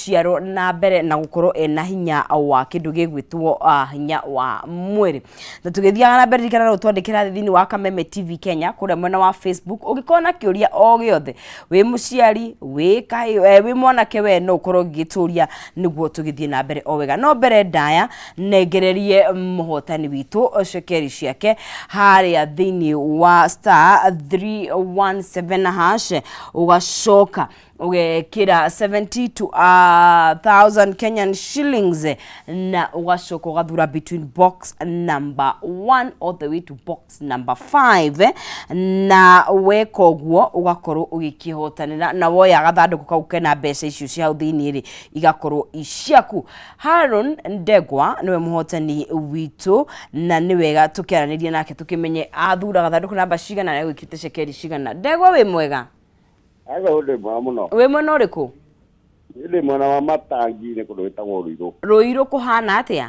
rũciaro na mbere na gũkorwo ena hinya wa kĩndũ gĩgwĩtwo hinya wa mwĩrĩ. Na tũgĩthiaga na mbere, ririkana no ũtwandĩkĩra thĩinĩ wa Kameme TV Kenya kũrĩa mwena wa Facebook ũngĩkorwo na kĩũria o gĩothe, wĩ mũciari, wĩ kahĩ, wĩ mwanake, we no ũkorwo ũgĩtũria nĩguo tũgĩthiĩ na mbere o wega. No mbere ndaya nengererie mũhotani witũ cekeri ciake harĩa thĩinĩ wa *317#, ũgacoka ũgekĩra 70 to 1000 Kenyan shillings, na ũgacoka ũgathura between box number 1 all the way to box number 5, na weka ũguo ũgakorwo ũgĩkĩhotanĩra, na woya gathandũkũ kau kena mbeca icio cia hau thĩinĩ rĩ, igakorwo i ciaku. Haron Ndegwa nĩwe mũhotani witũ, na nĩ wega tũkĩaranĩria nake tũkĩmenye athura gathandũkũ namba cigana na egwĩkĩrĩte cekeri cigana. Ndegwa, wĩ mwega? Aca, ndĩ mwega mũno. Wĩ mwena ũrĩkũ? Niĩ ndĩ mwena wa Matangi-inĩ, kũndũ gwĩtagwo Ruiru. Rũirũ kũhana atĩa?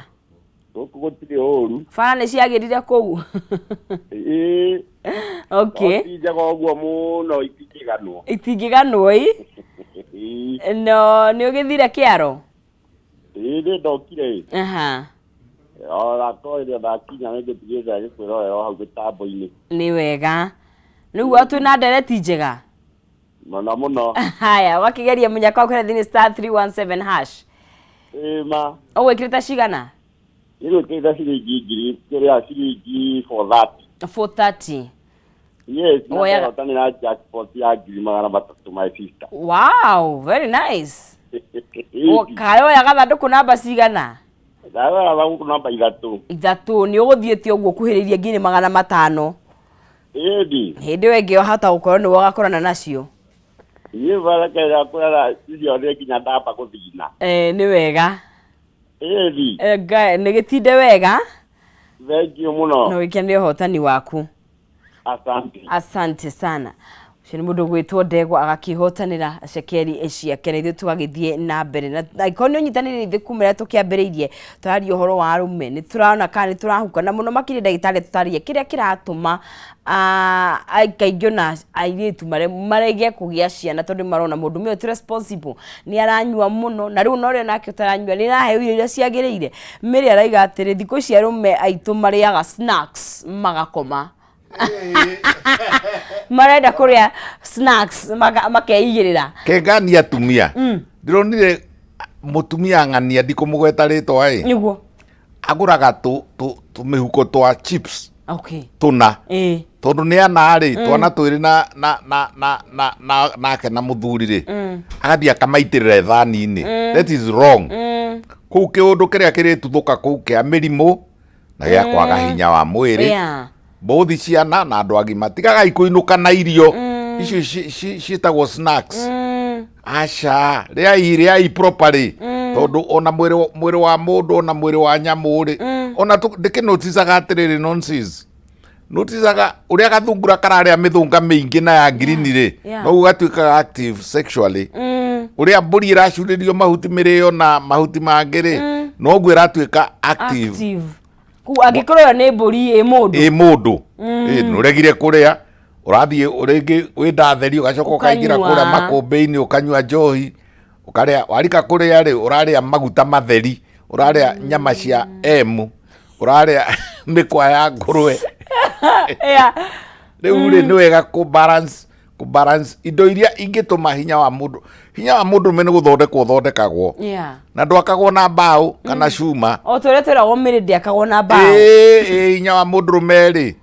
Gũkũ gũtirĩ ũru. Bara nĩ ciagĩrire kũu? Ĩĩ. Okay. No ti njega ũguo mũno, itingĩganwo. Itingĩganwo ĩ? Ĩĩ. No nĩ ũgĩthire kĩaro? Ĩĩ, nĩ ndokire ĩ. Ona ko ĩrĩa ndakinya nĩ ngĩtigĩte gĩkwĩrorera o hau mĩtambo-inĩ. Nĩ wega. Rĩu twĩ na ndereti njega. Mũno mũno. Haya, wakĩgeria mũnyaka waku harĩa thĩinĩ *317#. Ĩĩ ma. Ũgwĩkĩrĩte cigana? Nĩ gwĩkĩrĩte ciringi ngiri kĩrĩa, ciringi 430. 430. Yes, na ndehotanĩra jackpot ya 300,000, my sister. Wow, very nice. Kaĩ oya gathandũkũ namba cigana? Ndagora gũkũ namba 3. 3. Nĩ ũgũthiĩte ũguo kuhĩrĩirie 500,000. Ĩndi. Hĩndĩ ĩyo ĩngĩ wahota gũkorwo nĩwe ũgakorana nacio. Niĩ barakera kũrara icio nĩ nginya ndamba gũthina. Eh, nĩ wega. Ĩndi. Eh, nĩ gĩtinde wega. Thank you mũno. Na ũgĩkenere ũhotani waku. Asante. Asante sana. Ũcio nĩ mũndũ gwĩtwo Ndegwa, agakĩhotanĩra cekeri ciake, na ithuĩ tũgagĩthiĩ na mbere. Na angĩkorwo nĩ ũnyitanĩire ithuĩ kuma rĩrĩa tũkĩambĩrĩirie tũraria ũhoro wa arũme, nĩ tũrona kana nĩ tũrahuka na mũno makĩria ndagĩtarĩ tũtarĩrie kĩrĩa kĩratũma kaingĩ ona airĩtu marege kũgĩa ciana, tondũ marona mũndũ ũyũ ti responsible, nĩ aranyua mũno, na rĩu ona ũrĩa nake ũtaranyua nĩ araheo irio iria ciagĩrĩire. Mary araiga atĩrĩ, thikũ ici arũme aitũ marĩaga snacks magakoma, marenda kũrĩa snacks makeigĩrĩra. Kengani atumia, ndĩronire mũtumia ng'ania, ndikũmũgweta rĩtwa ĩ, agũraga tũmĩhuko twa chips tũna, tondũ nĩ ana rĩ, twana twĩrĩ na na na na na na nake na mũthuri rĩ, agathiĩ akamaitĩrĩra ithani-inĩ. That is wrong. Kũu kĩũndũ kĩrĩa kĩrĩtuthũka kũu kĩa mĩrimũ na gĩa kwaga hinya wa mwĩrĩ, both ciana na andũ agima. Tigagai kũinũka na irio icio ciĩtagwo snacks. Aca, rĩai, rĩai properly, tondũ ona mwĩrĩ wa mũndũ, ona mwĩrĩ wa nyamũ rĩ, ona ndĩkĩnoticaga atĩrĩrĩ, nonsense, noticaga ũrĩa gathungura kararĩa mĩthũnga mĩingĩ na ya ngirini rĩ, noguo gatuĩkaga active sexually. Ũrĩa mbũri ĩracurĩrio mahuti mĩrĩo na mahuti mangĩ rĩ, noguo ĩratuĩka active. Active. Kũguo angĩkorwo ĩyo nĩ mbũri, ĩ mũndũ? Ĩ mũndũ. Ĩ nĩũregire kũrĩa, ũrathiĩ rĩngĩ wĩ ndatheri, ũgacoka ũkaingĩra Ũkanyua. kũrĩa makũmbĩ-inĩ, ũkanyua njohi, ũkarĩa, warika kũrĩa rĩ, ũrarĩa maguta matheri, ũrarĩa nyama cia emu, ũrarĩa mĩkwa ya ngũrwe. Rĩu rĩ, nĩ wega kũ balance, kũ balance indo iria ingĩtũma hinya wa mũndũ, hinya wa mũndũ nĩ gũthondekwo ũthondekagwo, na ndwakagwo na mbaũ kana cuma. O tũrĩa twĩragwo mĩrĩ ndĩakagwo na mbaũ. Ĩĩ, hinya wa mũndũrũme rĩ,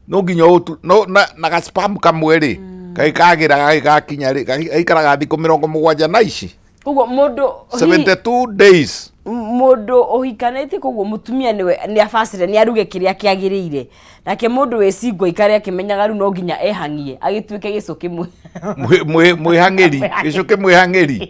no nginya ũtu no na gaspam kamwe rĩ, gagĩkagĩra gagĩgakinya rĩ, gaikaraga thikũ 70 na ici. Koguo mũndũ 72 days. Mũndũ ũhikanĩtie, koguo mũtumia nĩwe nĩ abacĩre nĩ aruge kĩrĩa kĩagĩrĩire, nake mũndũ wĩ single aikare akĩmenyaga rĩu no nginya ehang'ie agĩtuĩke gĩcũkĩ Mwĩhang'ĩri, gĩcũkĩ mwĩhang'ĩri.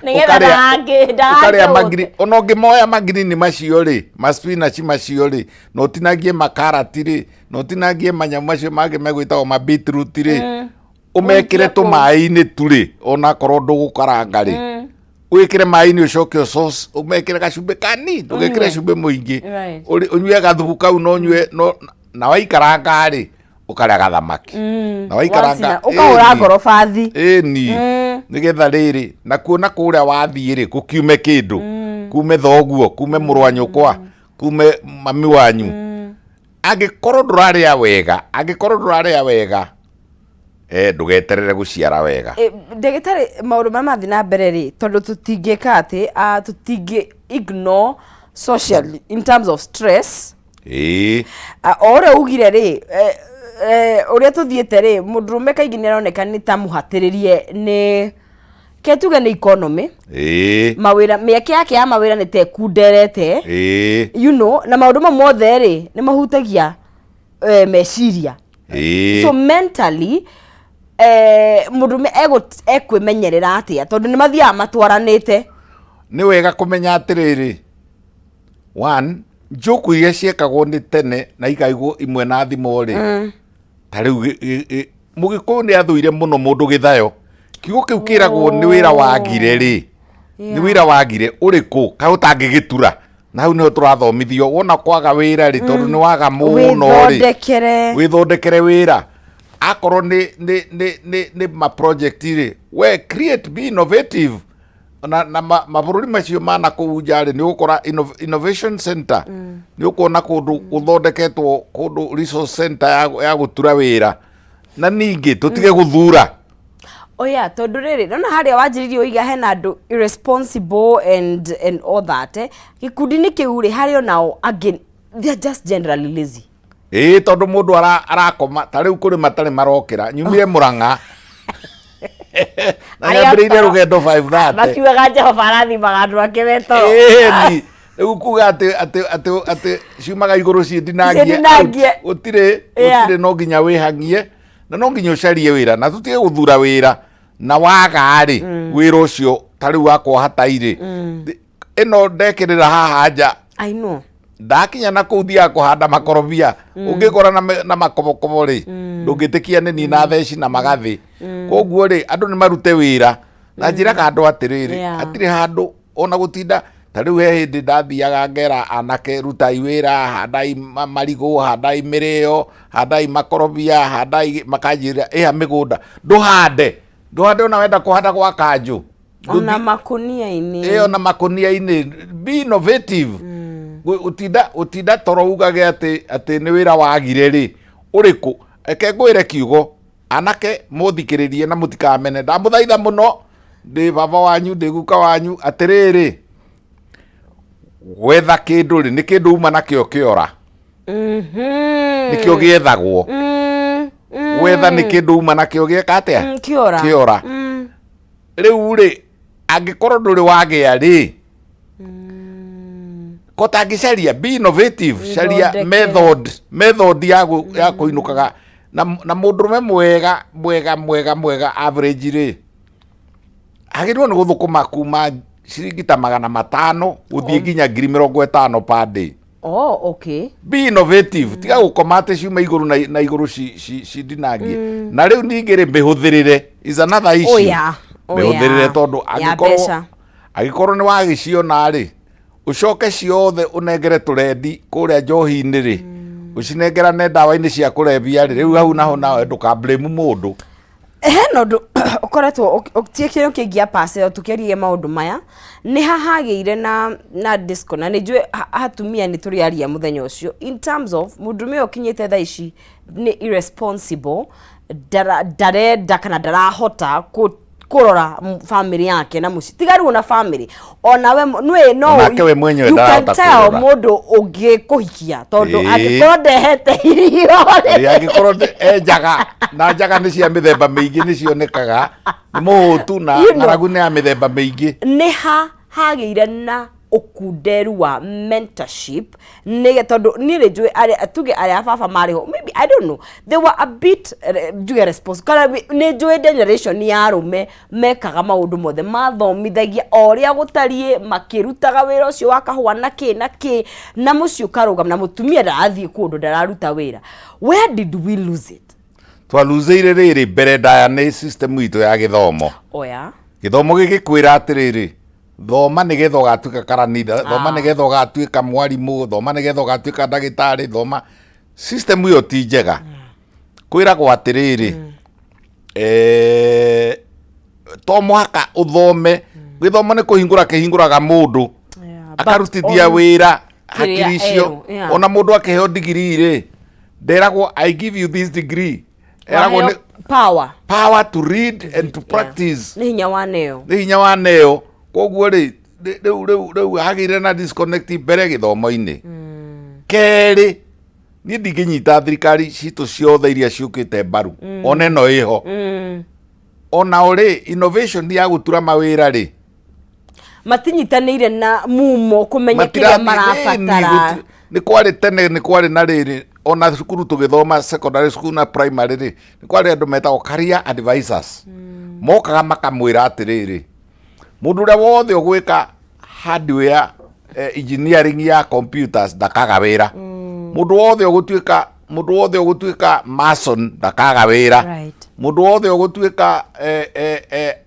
Nĩgetha ũkarĩa magiri, ona ũngĩmoya magirini macio rĩ, maspinachi macio rĩ, na ũtinangie makarati rĩ, na ũtinangie manyamũ macio mangĩ megwĩtagwo ma beetroot rĩ, ũmekĩre Ũikie kũu. Tũmaĩ-inĩ tu rĩ, onakorwo ndũgũkaranga rĩ, wĩkĩre maĩ-inĩ, ũcoke ũcoce, ũmekĩre gacumbĩ kanini, ndũgekĩre Ũnyue. cumbĩ mũingĩ. Ũnyue gathubu kau, no ũnyue no na waikaranga rĩ, ũkarĩa gathamaki na waikaranga. Wacina, ũkahũra Ĩni. ngorobathi. Ĩni. Nĩgetha rĩrĩ nakuo na kũrĩa wathiĩ rĩ gũkiume kĩndũ, kume thoguo, kume mũrũ wa nyũkwa, kume mami wanyu. Angĩkorwo ndũrarĩa wega, angĩkorwo ndũrarĩa wega, ndũgeterere gũciara wega. Ndagĩtarĩ, maũndũ marĩa marathiĩ na mbere rĩ, tondũ tũtingĩka atĩ, tũtingĩ ignore socially in terms of stress. O ũrĩa ugire rĩ, ũrĩa tũthiĩte rĩ, mũndũrũme kaingĩ nĩ aroneka nĩ ta mũhatĩrĩrie nĩ ke tuge nĩ economy. Mawĩra, mĩeke yake ya mawĩra nĩ ta ĩkunderete. Na maũndũ mau mothe rĩ, nĩ mahutagia meciria. So mentally, mũndũrũme ekwĩmenyerera atĩa, tondũ nĩ mathiaga matwaranĩte? Nĩ wega kũmenya atĩrĩrĩ, one, njoku iria ciekagwo nĩ tene na ikaigwo imwe na thimo rĩ, ta rĩu Mũgĩkũyũ nĩ athũire mũno mũndũ gĩthayo. Kiugo kĩu kĩragwo nĩ wĩra wagire rĩ, nĩ wĩra wagire ũrĩkũ kaĩ ũtangĩgĩtura? Na hau nĩho tũrathomithio, wona kwaga wĩra rĩ, tondũ nĩ waga mũno rĩ, wĩthondekere, wĩthondekere wĩra. Akorwo nĩ ma project rĩ, we create, be innovative. Na mabũrũri macio ma na kũu nja rĩ, nĩ ũgũkora innovation center, nĩ ũkuona kũndũ gũthondeketwo kũndũ resource center ya gũtura wĩra. Na ningĩ tũtige gũthura. Oya, tondũ rĩrĩ nona harĩa wanjĩrĩirie ũiga hena andũ irresponsible and all that, gĩkundi-inĩ kĩu rĩ, harĩ onao angĩ they are just generally lazy. Ĩĩ, tondũ mũndũ arakoma ta rĩu kũrĩ matarĩ marokĩra, nyumire Mũrang'a na Arĩa nyambĩrĩirie toro. rũgendo 5:30. Makiugaga Jehova arathimaga andũ ake me toro. Ĩni rĩu kuga atĩ ciumaga igũrũ ciĩndinangie. Ciĩndinangie. Gũtirĩ. Gũtirĩ, no nginya wĩhang'ie na no nginya ũcarie wĩra na tũtige gũthura wĩra, na waga rĩ, wĩra ũcio ta rĩu wakwa hatai rĩ, ĩno ndekĩrĩra haha nja. I know. Ndakinya na kũu thiaga kũhanda makorobia, ũngĩkora na makobokobo rĩ, ndũngĩtĩkia nĩ niĩ na theci na magathĩ. Koguo rĩ, andũ nĩ marute wĩra na njĩraga andũ atĩrĩrĩ, hatirĩ handũ ona gũtinda. Ta rĩu he hĩndĩ ndathiaga ngera anake, rutai wĩra, handai marigũ, handai mĩrĩo, handai makorobia, handai, makanjĩra ĩha mĩgũnda, ndũhande, ndũhande, ona wenda kũhanda gwa kanjũ. Ona makunia-inĩ. Ĩyo na makunia-inĩ, be innovative. Ũtinda toro ugage atĩ nĩ wĩra wagire rĩ, ũrĩkũ? Reke ngwĩre kiugo, anake, mũthikĩrĩrie na mũtikamene, ndamũthaitha mũno, ndĩ baba wanyu, ndĩ guka wanyu. Atĩrĩrĩ, gwetha kĩndũ rĩ, nĩ kĩndũ uma nakĩo kĩora, nĩkĩo gĩethagwo. Gwetha nĩ kĩndũ uma nakĩo gĩeka atĩa? Kĩora. Kĩora. Rĩu rĩ, angĩkorwo ndũrĩ wagĩa rĩ, kotangĩcaria, be innovative, caria Wĩthondekere. Method ya kũinũkaga na mũndũrũme mwega mwega mwega mwega average rĩ, agĩrĩirwo nĩ gũthũkũma kuma ciringi ta 500 gũthiĩ nginya 50,000 per day. Oh, okay. Be innovative, tiga gũkoma atĩ ciuma igũrũ na igũrũ cindinangie. Na rĩu ningĩ rĩ, mĩhũthĩrĩre is another issue. Oh, yeah. Oh, Mĩhũthĩrĩre, tondũ Ya angĩkorwo mbeca. Angĩkorwo nĩ wagĩciona rĩ, ũcoke ciothe ũnengere tũrendi kũrĩa njohi-inĩ rĩ, ũcinengerane ndawa-inĩ cia kũrebia rĩ, rĩu hau naho nawe ndũka blame mũndũ. Hena ũndũ ũkoretwo tie kĩndũ kĩngĩ parcel, tũkĩaria maũndũ maya nĩ hahagĩire na disco, na nĩ njũĩ atumia nĩ tũrĩaria mũthenya ũcio in terms of mũndũrũme ũyũ ũkinyĩte thaa ici nĩ irresponsible, ndarenda kana ndarahota kũrora family yake na mũciĩ, tiga rĩu na family onawe nĩ no Onake we mwenyewe you can ndarahota tell kwĩrora. Mũndũ ũngĩkũhikia tondũ angĩkorwo ndehete irio. Ĩĩ, angĩkorwo e njaga, na njaga nĩ cia mĩthemba mĩingĩ, nĩ cionekaga nĩ mũhũtu na ng'aragu nĩ ya mĩthemba mĩingĩ. Nĩ ha hagĩire na ũkunderu wa mentorship nĩ tondũ niĩ nĩ njũĩ arĩa tuge arĩa a baba marĩ ho, maybe, I don't know, they were a bit njuge responsible, kana nĩ njũĩ generation ya arũme mekaga maũndũ mothe, mathomithagia o ũrĩa gũtariĩ, makĩrutaga wĩra ũcio wa kahũa na kĩ na kĩ, na mũciĩ ũkarũgama na mũtumia ndarathiĩ kũndũ, ndararuta wĩra. Where did we lose it? Twaruzĩire rĩrĩ mbere ndaya nĩ system itũ ya gĩthomo. Oya. Gĩthomo gĩgĩkwĩra atĩrĩrĩ, thoma nĩgetha ũgatuĩka karani, thoma nĩgetha ũgatuĩka mwarimũ, thoma nĩgetha ũgatuĩka ndagĩtarĩ, thoma. System ĩyo ti njega. Kwĩragwo atĩrĩrĩ, To mũhaka ũthome. Gĩthomo nĩ kũhingũra kĩhingũraga mũndũ But akarutithia wĩra hakiri kĩrĩa icio. erũ, yeah. Ona mũndũ akĩheo degree rĩ, nderagwo, "I give you this degree," eragwo waheo nĩ power. Power to read and to practice. Nĩ hinya waneo. Nĩ hinya wa neo. Koguo rĩ, rĩu hagĩire na disconnect mbere gĩthomo-inĩ. Kerĩ, niĩ ndingĩnyita thirikari citũ ciothe iria ciũkĩte mbaru, ona ĩno ĩho, onao rĩ, innovation ya gũtura mawĩra rĩ, Matinyitanĩire na mumo kũmenya kĩrĩa Matirathiĩ- marabatara. Nĩ kwarĩ tene, nĩ kwarĩ na rĩrĩ, ona cukuru tũgĩthoma, secondary school na primary rĩ, nĩ kwarĩ andũ metagwo career advisors. Mokaga makamwĩra atĩrĩrĩ, mũndũ ũrĩa wothe ũgwĩka hardware engineering ya computers ndakaga wĩra, mũndũ wothe ũgũtuĩka mason ndakaga wĩra, mũndũ wothe ũgũtuĩka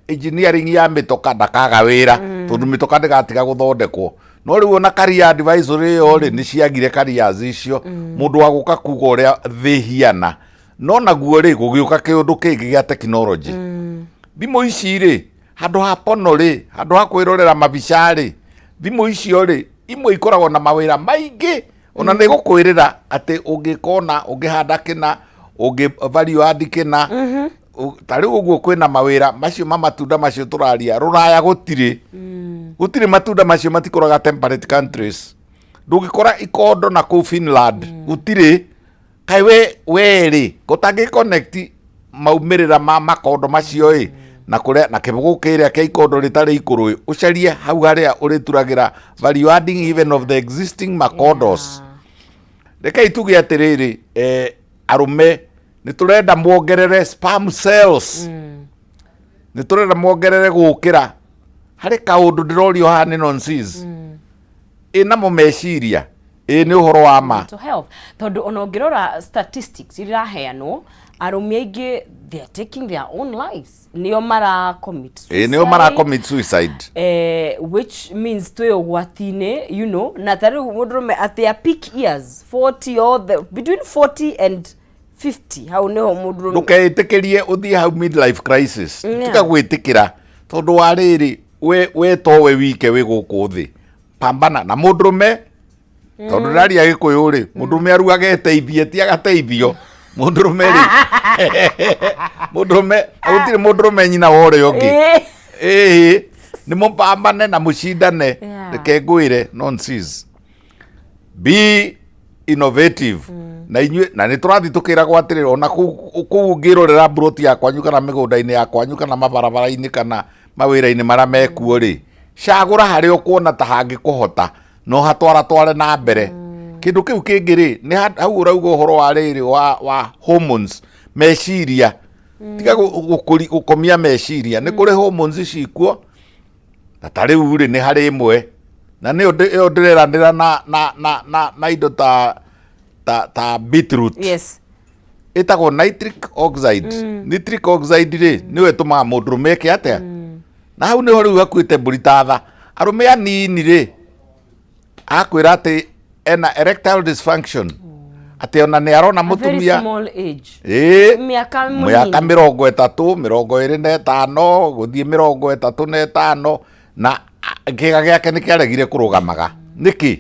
engineering ya mĩtoka ndakaga wĩra, tondũ mĩtoka ndĩgatiga gũthondekwo. No rĩu ona career advisory ĩyo rĩ, nĩ ciagire careers icio, mũndũ wa gũka kuga ũrĩa thĩ hiana. No naguo rĩ, gũgĩũka kĩũndũ kĩngĩ gĩa technology, thimũ ici rĩ, handũ ha pono rĩ, handũ ha kwĩrorera mabica rĩ, thimũ icio rĩ, imwe ikoragwo na mawĩra maingĩ. Ona nĩ gũkwĩrĩra atĩ ũngĩkona ũngĩhanda kĩna, ũngĩ value add kĩna. Ta rĩu ũguo kwĩna mawĩra macio ma matunda macio tũraria. Rũraya gũtirĩ matunda macio, matikũraga temperate countries. Ndũngĩkora ikondo na kũu Finland, gũtirĩ. Kaĩ we werĩ gũtangĩ connect maumĩrĩra ma makondo macio ĩ, na kũrĩa na kĩbũgũ kĩrĩa kĩa ikondo rĩtarĩ ikũrũ ĩ, ũcarie hau harĩa ũrĩturagĩra value adding even of the existing makondos. Rekei tuge atĩrĩrĩ, arũme, nĩ tũrenda muongerere sperm cells, nĩ tũrenda muongerere gũkĩra harĩ kaũndũ ndĩrorio haha nĩ nonsense ĩnamo meciria. Ĩ nĩ ũhoro wa ma. Mental health, tondũ ona ũngĩrora statistics iria iraheanwo, arũme aingĩ, they are taking their own lives, nĩo mara commit. Ĩ, nĩo mara commit suicide. Which means twĩ ũgwati-inĩ, na ta rĩu mũndũrũme at their peak years, 40 or between 40 and 50, hau nĩho mũndũrũme. Ndũkeĩtĩkĩrie ũthiĩ hau midlife crisis. Tiga gwĩtĩkĩra, tondũ wa rĩrĩ, we towe wike wĩ gũkũ thĩ. Pambana na mũndũrũme, tondũ ndĩraria Gĩkũyũ rĩ, mũndũrũme aruaga eteithie, ti agateithio. Mũndũrũme rĩ, mũndũrũme gũtirĩ mũndũrũme nyina wa ũrĩa ũngĩ. Ĩĩ, nĩ mũpambane na mũcindane. Reke ngwĩre, nonsense, be innovative na inyuĩ, na nĩ tũrathiĩ tũkĩragwo atĩrĩrĩ, ona kũu ũngĩrorera mburoti ya kwanyu, kana mĩgũnda-inĩ ya kwanyu, kana mabarabara-inĩ, kana mawĩra-inĩ marĩa mekuo rĩ, cagũra harĩa ũkuona ta hangĩkũhota no hatwara tware na mbere kĩndũ kĩu kĩngĩ rĩ. Nĩ hau ũrauga ũhoro wa rĩrĩ wa hormones, meciria. Tiga gũkomia meciria. Nĩ kũrĩ hormones cikuo, na ta rĩu rĩ, nĩ harĩ ĩmwe na nĩyo ĩyo ndĩreranĩra na indo ta beetroot. Ĩtagwo nitric oxide. Nitric oxide rĩ, nĩyo ĩtũmaga mũndũrũme eke atĩa? Na hau nĩho rĩu hakuĩte mbũri ta tha. Arũme anini rĩ, akwĩra atĩ ena erectile dysfunction, atĩ ona nĩ arona A very mũtumia small age. Ĩĩ. Mĩaka mĩaka mũnini. 30, 25 gũthiĩ 35, na kĩga gĩake nĩ kĩaregire kũrũgamaga. Nĩkĩ?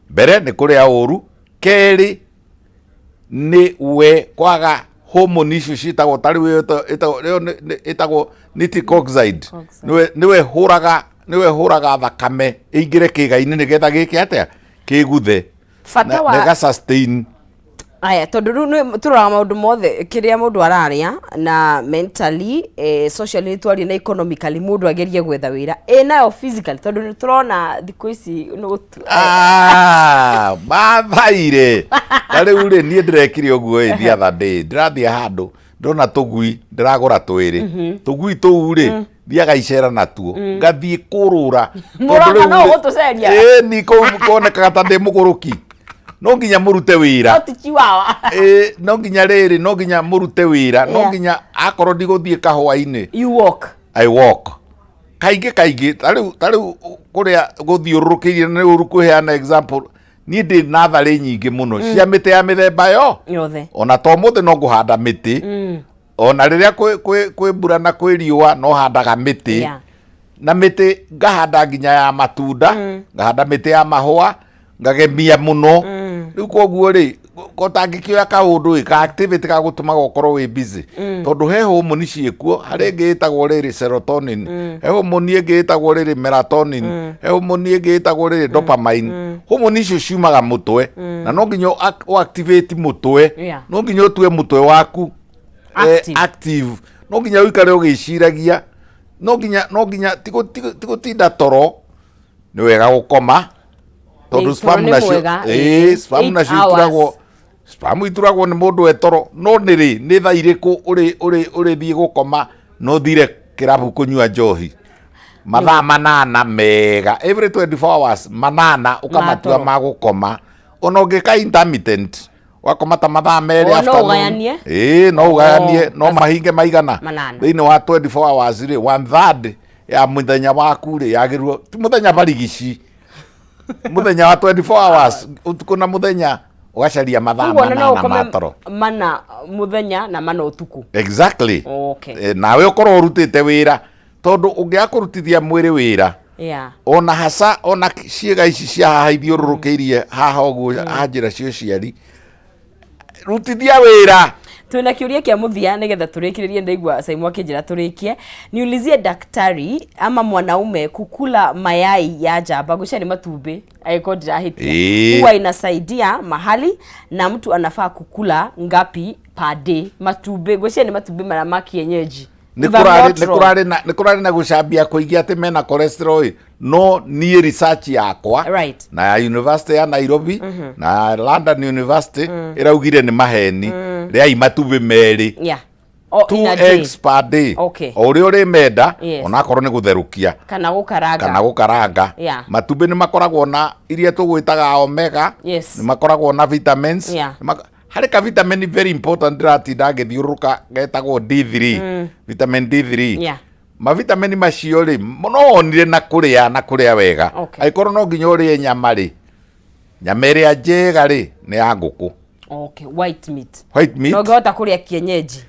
Mbere nĩ kũrĩa ũru, kerĩ nĩ we kwaga hormone icio ciĩtagwo, ta rĩu ĩyo ĩtagwo nitric oxide. Oxide. Nĩwe hũraga thakame ĩingĩre kĩga-inĩ nĩgetha gĩke atĩa? Kĩguthe. Bata na ĩga sustain. Aya, tondũ rĩu nĩ tũroraga maũndũ mothe, kĩrĩa mũndũ ararĩa, na mentally, socially nĩ twaria, na economically mũndũ agerie gwetha wĩra, ĩ nayo physically, tondũ nĩ tũrona thikũ ici nĩ Ah, mathaire. Ta rĩu rĩ, niĩ ndĩrekire ũguo ĩ, the other day ndĩrathiĩ handũ, ndĩrona tũgui, ndĩragũra twĩrĩ. Tũgui tũu rĩ, thiaga icera natuo, ngathiĩ kũrũra. Tondũ Mũroka rĩu no rĩ- ũgũtũceria? Ĩ, ni kũu kuonekaga ta ndĩ mũgũrũki. No nginya mũrute wĩra. No ti chihuahua. Ĩ, no nginya rĩrĩ, no nginya mũrute wĩra, no nginya akorwo ndigũthiĩ kahũa-inĩ. You walk. I walk kaingĩ kaingĩ. Ta rĩu kũrĩa gũthiũrũrũkĩirie nĩ ũru kũheana example. Niĩ ndĩ natharĩ nyingĩ mũno cia mĩtĩ ya mĩthemba yo yothe. Ona to mũthĩ no ngũhanda mĩtĩ. Ona rĩrĩa kwĩ mbura na kwĩ riũa, no handaga mĩtĩ. Na mĩtĩ ngahanda nginya ya matunda, ngahanda mĩtĩ ya mahũa, ngagemia mũno. Rĩu koguo rĩ, kotangĩkĩoya kaũndũ ĩ, ka activity ga gũtũmaga ũkorwo wĩ busy, tondũ he homoni ciĩkuo harĩ ĩngĩ ĩtagwo rĩrĩ serotonin, he homoni ĩngĩ ĩtagwo rĩrĩ melatonin, he homoni ĩngĩ ĩtagwo rĩrĩ dopamine. Homoni icio ciumaga mũtwe, na no nginya ũ activate mũtwe. No nginya ũtue mũtwe waku Active. Active. No nginya ũikare ũgĩciragia, no nginya ti gũtinda toro. Nĩ wega gũkoma tondũ Toro sperm nĩ nacio mwega, sperm 8 nacio hours. ituragwo, sperm ituragwo nĩ mũndũ e toro. No nĩ rĩ, nĩ thaa irĩkũ ũrĩ ũrĩ ũrĩthiĩ gũkoma no thire kĩrabu kũnyua njohi? Mathaa 8 mega every 24 hours, 8 ũkamatua Toro. ma gũkoma. Ona ũngĩka intermittent, ũgakoma ta mathaa 2 O, no afternoon. ũgayanie? Ĩĩ, no ũgayanie. Oh, no mahinge maigana? 8. Thĩinĩ wa 24 hours rĩ, one third ya mũthenya waku rĩ, yagĩrĩirwo ti mũthenya barigici, mũthenya wa 24 hours, ũtukũ na mũthenya, ũgacaria mathaa Koguo ona no 8 ũkome ma toro. 4 mũthenya na 4 ũtukũ. Exactly. Nawe ũkorwo ũrutĩte wĩra, tondũ ũngĩaga kũrutithia mwĩrĩ wĩra, ona haca ona ciĩga ici cia haha ithiũrũrũkĩirie haha ũguo ha njĩra cia ũciari, rutithia wĩra. Twina kiuria kia muthia nigetha turikiririe. Ndaigua Saimu akinjira turikie. Niulizie daktari, ama mwanaume kukula mayai ya njamba, ngwĩciria nĩ matumbĩ angĩkorwo ndirahitia, huwa inasaidia mahali, na mtu anafaa kukula ngapi per day? Matumbĩ, ngwĩciria nĩ matumbĩ marĩa ma kienyeji. Nĩ If I'm not nĩ wrong. Kũrarĩ na gũcambia kũingĩ atĩ mena cholesterol ĩ, no niĩ research yakwa na ya University ya Nairobi na ya London University ĩraugire nĩ maheni. Rĩai matumbĩ 2 Oh, two in a day. eggs per day, o ũrĩa ũrĩmenda, onakorwo nĩ gũtherũkia kana gũkaranga. Kana gũkaranga. Matumbĩ nĩ makoragwo na iria tũgwĩtaga omega, nĩ makoragwo na vitamins. Harĩ ka vitamin very important ndĩratinda ngĩthiũrũrũka getagwo D3, vitamin D3. Mavitamini macio rĩ, no wonire na kũrĩa wega. Angĩkorwo no nginya ũrĩe nyama rĩ, nyama ĩrĩa njega rĩ, nĩ ya ngũkũ. Okay, white meat. White meat. No ũngĩhota kũrĩa kienyeji.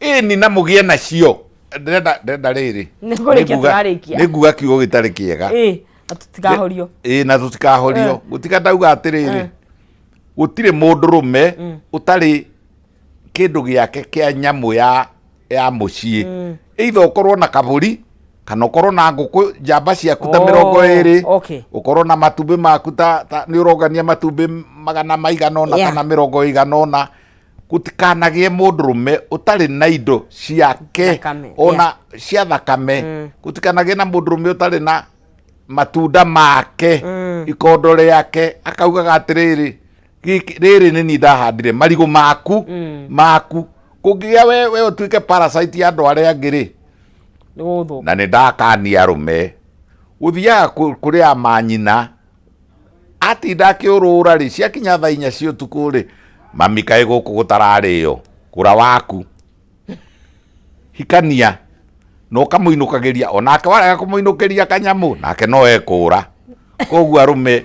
Ĩni, na mũgĩe nacio. Ndĩrenda rĩrĩ, Nĩ kũrĩkia tũrarĩkia. Nĩ nguga kiugo gĩtarĩ kĩega. Ĩ, na tũtikahorio. Ĩ, na tũtikahorio. Gũtiga ndauga atĩrĩrĩ, gũtirĩ mũndũrũme ũtarĩ kĩndũ gĩake kĩa nyamũ ya mũciĩ, either ũkorwo na kabũri kana ũkorwo na ngũkũ njamba ciaku ta 20, ũkorwo na matumbĩ maku ta nĩ ũrongania matumbĩ magana maigana ũna kana 80. Gũtikanagĩe mũndũrũme ũtarĩ na indo ciake Thakame, ona cia thakame. Gũtikanagĩe na mũndũrũme ũtarĩ na matunda make, ikondo rĩake, akaugaga atĩrĩrĩ, "Gĩkĩ- rĩrĩ nĩ niĩ ndahandire marigũ maku." Kũngĩgĩa we ũtuĩke parasite ya andũ arĩa angĩ rĩ, Nĩ gũgũthũka. Na nĩ ndakania arũme gũthiaga kũrĩa manyina atinda akĩũrũra rĩ, ciakinya thaa 4 cia ũtukũ rĩ, "Mami, kaĩ gũkũ gũtararĩo? Gũra waku." Hikania na ũkamũinũkagĩria, onake warega kũmũinũkĩria kanyamũ, nake no ekũra. Koguo arũme,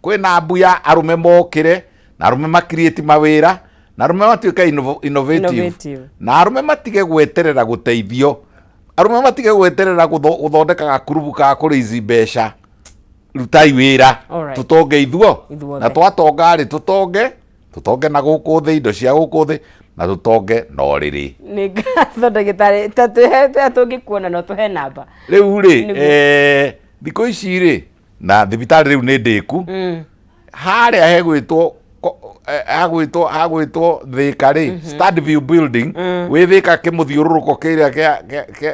kwĩna mbuya, arũme mokĩre na arũme makiriĩti mawĩra na arũme matuĩke innovative. Innovative. Na arũme matige gweterera gũteithio, arũme matige gweterera gũthondeka gakurubu ka kũrĩici mbeca. Rutai wĩra, tũtonge ithuo Ithuothe. Na twatonga rĩ, tũtonge na gũkũ thĩ, indo cia gũkũ thĩ, na tũtonge na ũrĩrĩ. Nĩ ngatho, ndagĩtarĩ. Ta tũhe tũngĩkuona, no tũhe namba. Rĩu rĩ, thikũ ici rĩ, na thibitarĩ rĩu nĩ ndĩku harĩa hegwĩtwo hagwĩtwo Thĩka rĩ, Standview building wĩ Thĩka, kĩmũthiũrũrũko kĩrĩa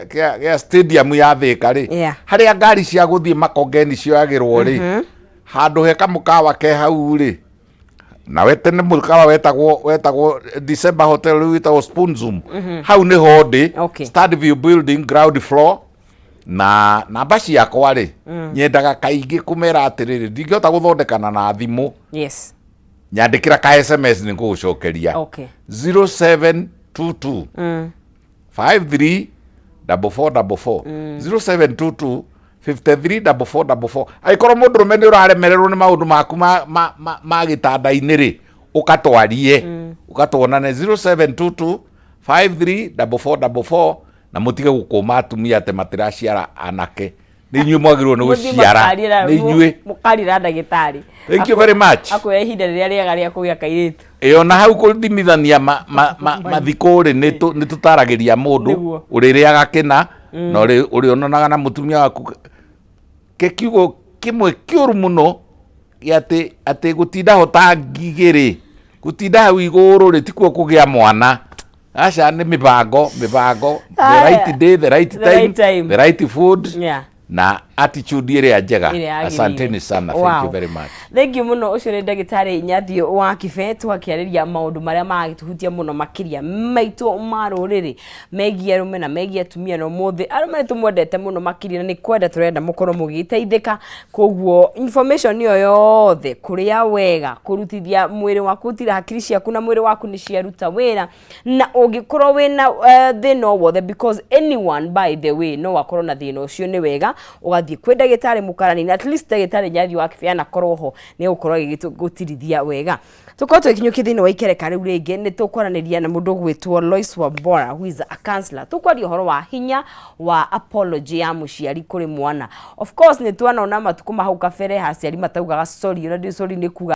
kĩa stadium ya Thĩka rĩ, harĩa ngari cia gũthiĩ Makongeni cioyagĩrwo rĩ, handũ he kamũkawa ke hau rĩ, nawe tene mũkawa wetagwo December Hotel, rĩu wĩtagwo Spoonzoom. Hau nĩho ndĩ. Standview building, ground floor. Na namba ciakwa rĩ, nyendaga kaingĩ kũmera atĩrĩrĩ, ndingĩhota gũthondekana na thimũ, nyandĩkĩra ka SMS, nĩ ngũgũcokeria. 0722 53 44 44, 0722 53 44 44. Angĩkorwo mũndũrũme nĩ ũraremererwo nĩ maũndũ maku ma gĩtanda-inĩ rĩ, ũkatwarie, ũkatwonane 0722. 53 4444 na mũtige gũkũma atumia atĩ matiraciara anake. Nĩ inyuĩ mwagĩrĩirwo nĩ Mũthiĩ gũciara. mũkarĩra- Nĩ inyuĩ. Mũkarĩra ndagĩtarĩ. Thank you very much. Akwĩra ihinda rĩrĩa rĩega rĩa kũgĩa kairĩtu. Ĩyo na hau kũthimithania mathikũ rĩ, nĩ tũtaragĩria mũndũ ũrĩrĩaga kĩna na ũrĩonanaga na mũtumia waku. Ke kiugo kĩmwe kĩũru mũno gĩa atĩ gũtinda ho ta ngigĩ rĩ, gũtinda hau igũrũ rĩ, tikuo kũgĩa mwana. Aca, nĩ mĩbango, mĩbango, the right day, the right The right time, time. the right food na attitude ĩrĩa njega. Ĩrĩa yagĩrĩire. Asanteni sana, thank you very much. Thank you mũno. Ũcio nĩ ndagĩtarĩ Nyathio wa Kibe, twakĩarĩria maũndũ marĩa maragĩtũhutia mũno makĩria maitũ ma rũrĩrĩ megiĩ arũme na megiĩ atumia. Na ũmũthĩ arũme nĩ tũmwendete mũno makĩria, na nĩ kwenda tũrenda mũkorwo mũgĩteithĩka. Koguo information ĩyo yothe, kũrĩa wega, kũrutithia mwĩrĩ waku, gũtira hakiri ciaku na mwĩrĩ waku nĩ ciaruta wĩra, na ũngĩkorwo wĩna thĩna o wothe, because anyone, by the way, no akorwo na thĩna ũcio, nĩ wega ũgathiĩ kwĩ ndagĩtarĩ mũkarani, na at least ndagĩtarĩ Nyathi wa Kibe anakorwo ho, nĩ egũkorwo agĩgũtirithia wega. Tũkorwo tũgĩkinyũkia thĩinĩ wa ikereka rĩu rĩngĩ, nĩ tũkwaranĩria na mũndũ ũgwĩtwo Lois Wambora, who is a counselor. Tũkwaria ũhoro wa hinya wa apology ya mũciari kũrĩ mwana. Of course nĩ twanona matukũ ma hau kabere aciari mataugaga sorry, ona ndĩ sorry nĩ kuga.